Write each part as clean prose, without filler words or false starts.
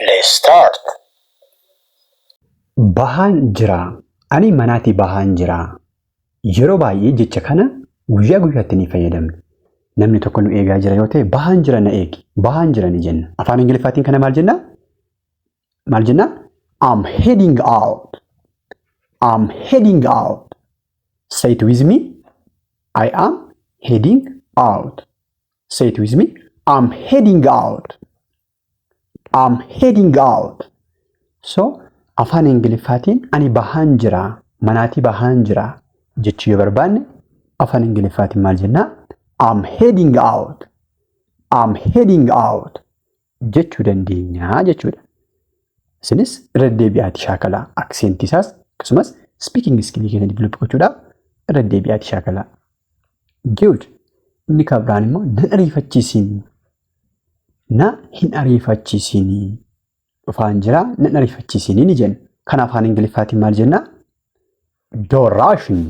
Let's start. Bahaan jira. Ani manaatii bahaan jira. Yeroo baay'ee jecha kana guyyaa guyyaatti ni fayyadamna. Namni tokko nu eegaa jira yoo ta'e bahaan jira na eegi, bahaan jira ni jenna. Afaan Ingiliffaatiin kana maal jenna? Maal jenna? I'm heading out. I'm heading out. Say it with me. I am heading out. Say it with me. I'm heading out. I'm heading out. So afaan Ingiliffaatiin ani bahaan jira, manaatii bahaan jira jechuu yoo barbaanne afaan Ingiliffaatiin maal jennaa? I'm heading out. I'm heading out jechuu dandeenya jechuudha. Isinis irra deebi'aati shaakalaa. Akseentii isaas akkasumas speaking skill keessa develop gochuudhaaf irra deebi'aati shaakalaa. Good. Inni kan biraan immoo nan ariifachiisin. Na hin ariifachiisinii. Dhufaan jira nan ariifachiisinii ni jenna. Kana afaan Ingiliffaatiin maal jenna? Don't rush me.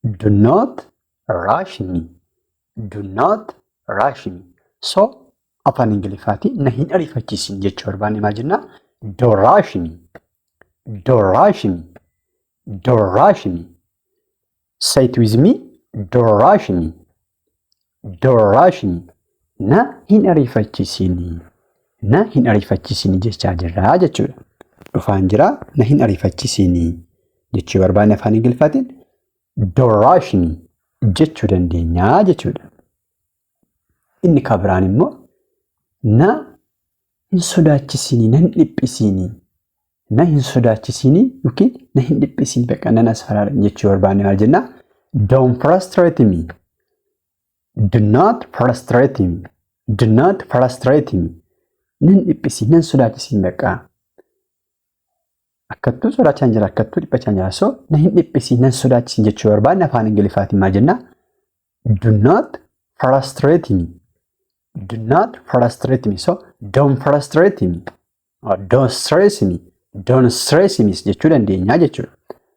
Do not rush me. Do not rush me. So afaan Ingiliffaatiin na hin ariifachiisin jechuu barbaanne maal jenna? Don't rush me. Don't rush me. Don't rush me. Say it with me. Don't rush me. Don't rush me. Na hin ariifachiisinii. Na hin ariifachiisinii jechaa jirra jechuudha. Dhufaan jira na hin ariifachiisinii jechuu barbaanne afaan Ingiliffaatiin don't rush me jechuu dandeenya jechuudha. Inni kan biraan immoo na hin sodaachisinii, na hin dhiphisinii, na hin sodaachisinii yookiin na hin dhiphisinii bakka nan asfaraarin jechuu barbaanne maal jennaa? Don't frustrate me. Do not frustrate me. Do not frustrate me. Nan dhiphisin, nan sodaachisin bakka. Akkattuu sodaachaa jira, akkattuu dhiphachaa jira. So na hin dhiphisin, nan sodaachisin jechuu barbaanne afaan Ingiliffaatiin maal jennaa? Do not frustrate me. Do not frustrate me. So don't frustrate me. Or don't stress me. Don't stress me jechuu dandeenya jechuudha.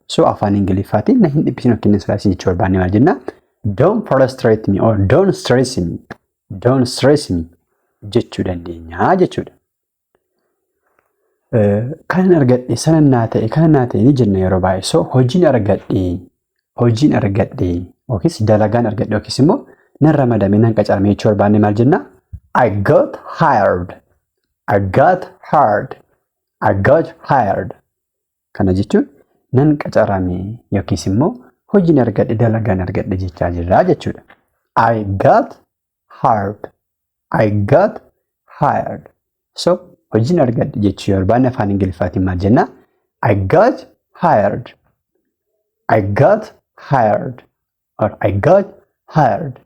So afaan Ingiliffaatiin na hin dhiphisin yookiin na sodaachisin jechuu barbaanne maal jennaa? Don't frustrate me or don't stress me. Don't stress me jechuu dandeenya jechuudha. Kanan argadhe sanan naa ta'e kana naa ta'e ni jenna yeroo baay'ee. So hojiin argadhe hojiin argadhe yookiis dalagaan argadhe yookiis immoo nan ramadame nan qacarame jechuu barbaanne maal jenna? I got hired. I got hired. I got hired. Kana jechuun nan qacarame yookiis immoo hojiin argadhe dalagaan argadhe jechaa jirra jechuudha. I got hired. I got hired. So hojiin argadhe jechuu yoo barbaanne afaan Ingiliffaatiin maal jenna? I got hired. I got hired. Or I got hired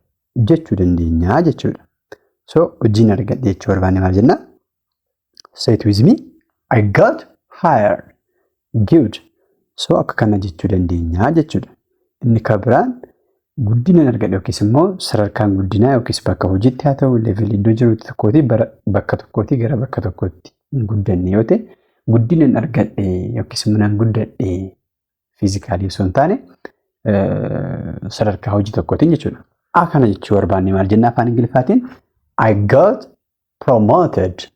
jechuu dandeenya jechuudha. So hojiin argadhe jechuu barbaanne maal jenna? Say it with me. I got hired. Good. So akka kana jechuu dandeenya jechuudha. Inni kan biraan guddina argadhe yookiis immoo sadarkaan guddinaa yookiis bakka hojiitti haa ta'u levelii iddoo jiru tokkootii bakka tokkootii gara bakka tokkootti hin guddanne yoo ta'e guddina argadhe yookiis immoo nan guddadhe fiizikaalii osoo hin taane sadarkaa hojii tokkootiin jechuudha. A kana jechuu barbaanne maal jenna afaan Ingiliffaatiin? I got promoted.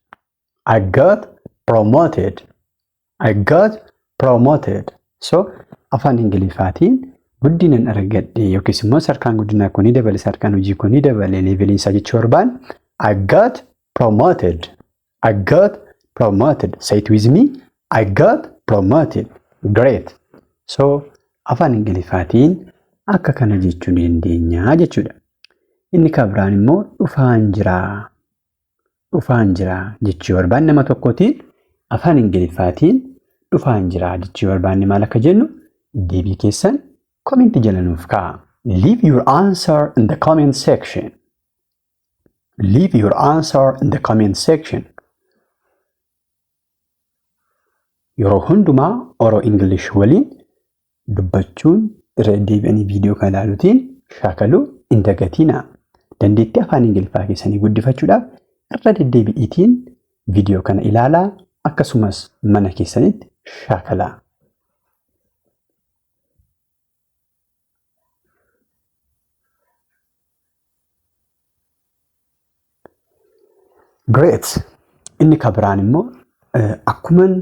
I got promoted. I got promoted. So afaan Ingiliffaatiin guddinan argadhe yookiis immoo sadarkaan guddinaa kun ni dabale sadarkaan hojii kun ni dabale leeveliin isaa jechuu barbaanne I got promoted. I got promoted. Say it with me. I got promoted. Great. So afaan Ingiliffaatiin akka kana jechuu ni dandeenya jechuudha. Inni kan biraan immoo dhufaan jira. Dhufaan jira jechuu barbaanne nama tokkootiin afaan Ingiliffaatiin dhufaan jira jechuu barbaanne maal akka jennu deebii keessan komentii jala nuuf kaa'a. Leave your answer in the comment section. Leave your answer in the comment section. Yeroo hundumaa Oro English waliin dubbachuun irra deebi'anii viidiyoo kana ilaaluutiin shaakaluu hin dagatinaa. Dandeettii afaan Ingiliffaa keessanii guddifachuudhaaf irra deddeebi'iitiin viidiyoo kana ilaalaa. Akkasumas mana keessanitti shaakalaa. Great! Inni kan biraan immoo akkuman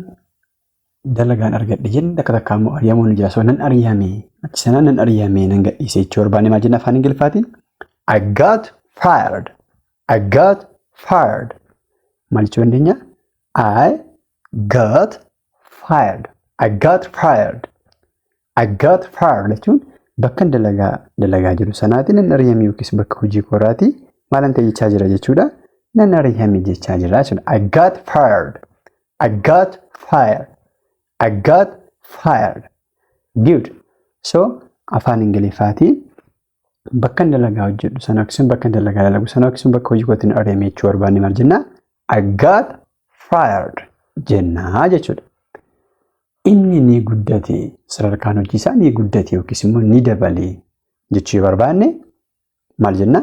dalagaan argadhe jenne takka takka immoo ari'amuun ni jira. So nan ari'ame achi sanaan nan ari'ame nan gadhiise jechuu barbaanne maal jenna afaan Ingiliffaatiin? I got fired. I got fired. Maal jechuu dandeenya? I got fired. I got fired. I got fired jechuun bakka dalagaa jiru sanaatiin nan ari'ame yookiis bakka hojii kooraatii maalan ta'e jechaa jira jechuudha. Nan ari'ame jechaa jira jechuudha. I got fired. I got fired. I got fired. Good. So afaan Ingiliffaatiin bakka dalagaa hojjedhu sana yookiis bakka dalagaa dalagu sana yookiis bakka hojii kootiin ari'ame jechuu barbaanne maal jennaa? I got fired jennaa jechuudha. Inni ni guddate, sadarkaan hojii isaa ni guddate yookiis immoo ni dabale jechuu yoo barbaanne maal jennaa?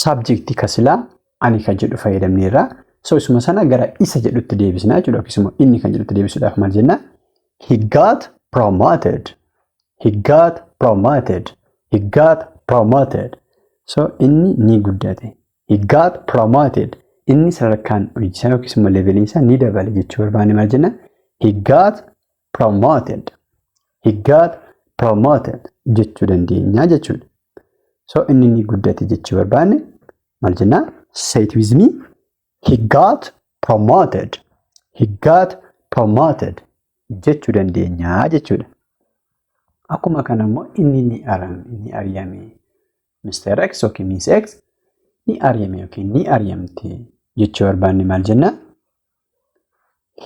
Subjectii kasilaa ani kan jedhu fayyadamneerra. So isuma sana gara isa jedhutti deebisnaa jechuudha. Yookiis immoo inni kan jedhutti deebisuudhaaf maal jennaa? He got promoted. He got promoted. He got promoted. So inni ni guddate. He got promoted. Inni sadarkaan hojii isaa yookiis immoo leveliin isaa ni dabale jechuu barbaanne maal jennaa? He got promoted. He got promoted jechuu dandeenya jechuudha. So inni ni guddate jechuu barbaanne maal jennaa? Say it with me. He got promoted. He got promoted jechuu dandeenya jechuudha. Akkuma kana immoo inni ni ari'ame. Mr. X yookiin Miss X ni ari'ame yookiin ni ari'amte jechuu barbaanne maal jennaa?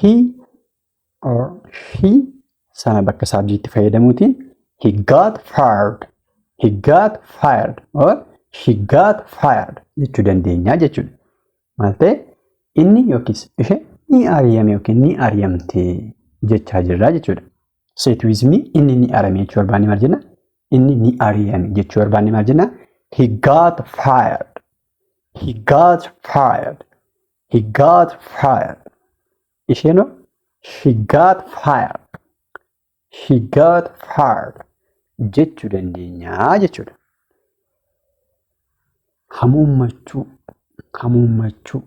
He or she sana bakka subjectii fayyadamuutiin he got fired. He got fired or she got fired jechuu dandeenya jechuudha. Maal ta'e inni yookiis ishee ni ari'ame yookiin ni ari'amte jechaa jirra jechuudha. Say it with me. Inni ni ari'ame jechuu barbaanne maal jenna? Inni ni ari'ame jechuu barbaanne maal jenna? He got fired. He got fired. He got fired. Isheenoo she got fired. She got fired jechuu dandeenya jechuudha. Hamuummachuu. Hamuummachuu.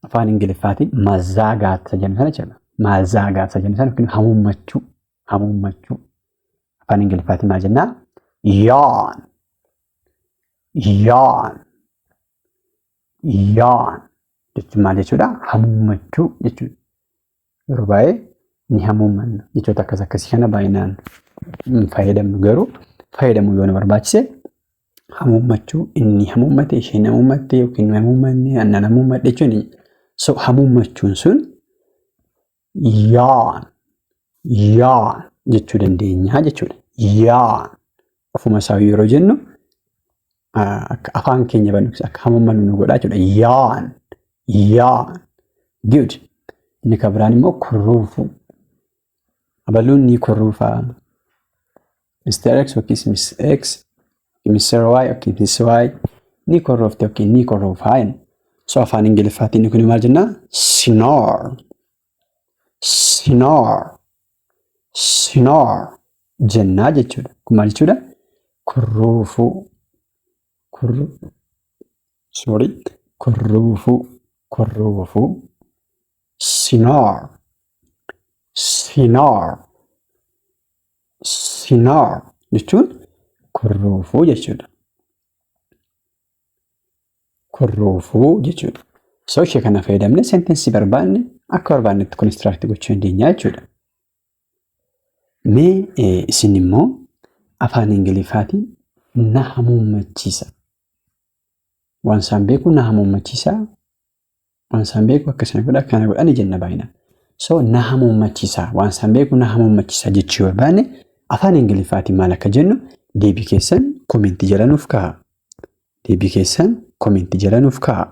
Afaan Ingiliffaatiin mazaagaat jennu sana jechuudha. Mazaagaat jennu sana yookiin hamuummachuu. Hamuummachuu. Afaan Ingiliffaatiin maal jennaa? Yawn. Yawn. Yawn. Jechuun maal jechuudha? Hamuummachuu jechuudha. Yeroo baay'ee ni hamuummanna. Jechoota akkas akkasii kana baay'inaan fayyadamnu garuu fayyadamuu yoo nu barbaachise hamuummachuu inni hamuummate isheen hamuummatte yookiin hamuummanne annan hamuummadhe jechuun so hamuummachuun sun yawn yawn jechuu dandeenya jechuudha. Yawn ofuma isaa yeroo jennu akka afaan keenya bannu akka hamuummannu nu godha jechuudha. Yawn yawn good. Inni kan biraan immoo kurruufuu. Abaluun ni kurruufaa. Mr. X yookiis Miss X, Mr. Y yookiin Miss Y ni kurruufte yookiin ni kurruufaa jenna. So afaan Ingiliffaatiin kun maal jennaa? Snore. Snore. Snore jennaa jechuudha. Kun maal jechuudha? Kurruufuu. Sorry. Kurruufuu. Kurruufuu. Snore. Snore. Snore jechuun kurruufuu jechuudha. Kurruufuu jechuudha. So ishee kana fayyadamne sentencii barbaanne akka barbaannetti construct gochuu dandeenya jechuudha. Mee isin immoo afaan Ingiliffaatiin na hamuummachiisa. Waan isaan beeku na hamuummachiisa. Waan isaan beeku akkasina godha akkana godha ni jenna baay'inaan. So na hamuummachiisa. Waan isaan beeku na hamuummachiisa jechuu barbaanne afaan Ingiliffaatiin maal akka jennu deebii keessan commentii jala nuuf kaa'a. Deebii keessan commentii jala nuuf kaa'a.